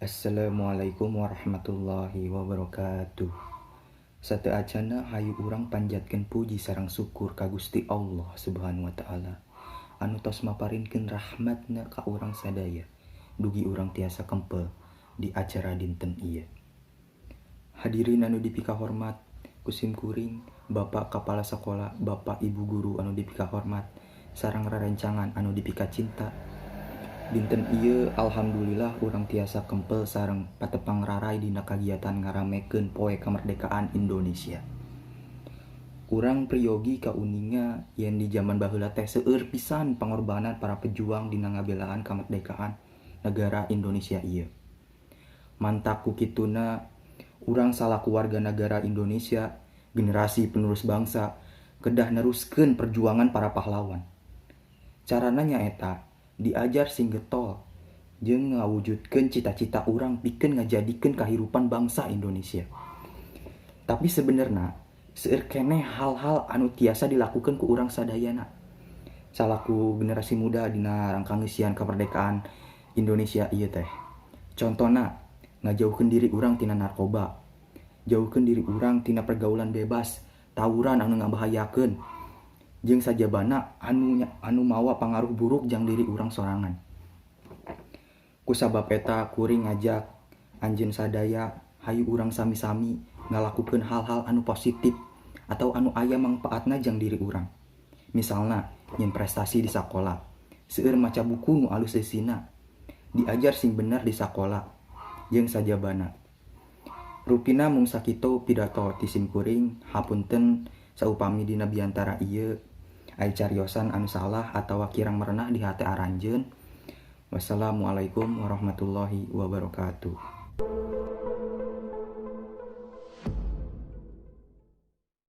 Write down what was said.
Assalamualaikum warahmatullahi wabarakatuh. Sateuacanna hayu urang panjatkeun puji sareng syukur ka Gusti Allah Subhanahu wa taala anu tos maparinkeun rahmatna ka urang sadaya dugi urang tiasa kempel di acara dinten ieu. Hadirin anu dipikahormat ku sim kuring, Bapak Kepala Sekolah, Bapak Ibu guru anu dipikahormat, sareng rerencangan anu dipikacinta. Dinten ieu alhamdulillah urang tiasa kempel sareng patepang raray dina kagiatan ngaramekeun Poe Kemerdekaan Indonesia. Urang priyogi kauninga yen di jaman baheula teh seueur pisan pangorbanan para pejuang dina ngabelaan kamerdekaan negara Indonesia ieu. Mantak ku kituna urang salaku warga negara Indonesia, generasi penerus bangsa, kedah neruskeun perjuangan para pahlawan. Carana nyaeta diajar sing getol jeung ngawujudkeun cita-cita urang pikeun ngajadikeun kahirupan bangsa Indonesia. Tapi sebenarna seueur keneh hal-hal anu tiasa dilakukan ku urang sadayana salaku generasi muda dina rangka ngeusian kemerdekaan Indonesia ieu teh. Contona, ngajauhkeun diri urang tina narkoba, jauhkeun diri urang tina pergaulan bebas, tawuran anu ngabahayakeun, jeung sajabana anu mawa pangaruh buruk jang diri urang sorangan. Kusabab eta, kuring ngajak anjeun sadaya, hayu urang sami-sami ngalakukeun hal-hal anu positif atau anu aya mangpaatna jang diri urang. Misalna nyieun prestasi di sakola, seueur maca buku nu alus eusina, diajar sing bener di sakola, jeung sajabana. Rupina mung sakitu pidato ti sim kuring. Hapunten saupami dina biantara ieu aya cariosan anu salah atawa kirang merenah di hate aranjeun. Wassalamualaikum warahmatullahi wabarakatuh.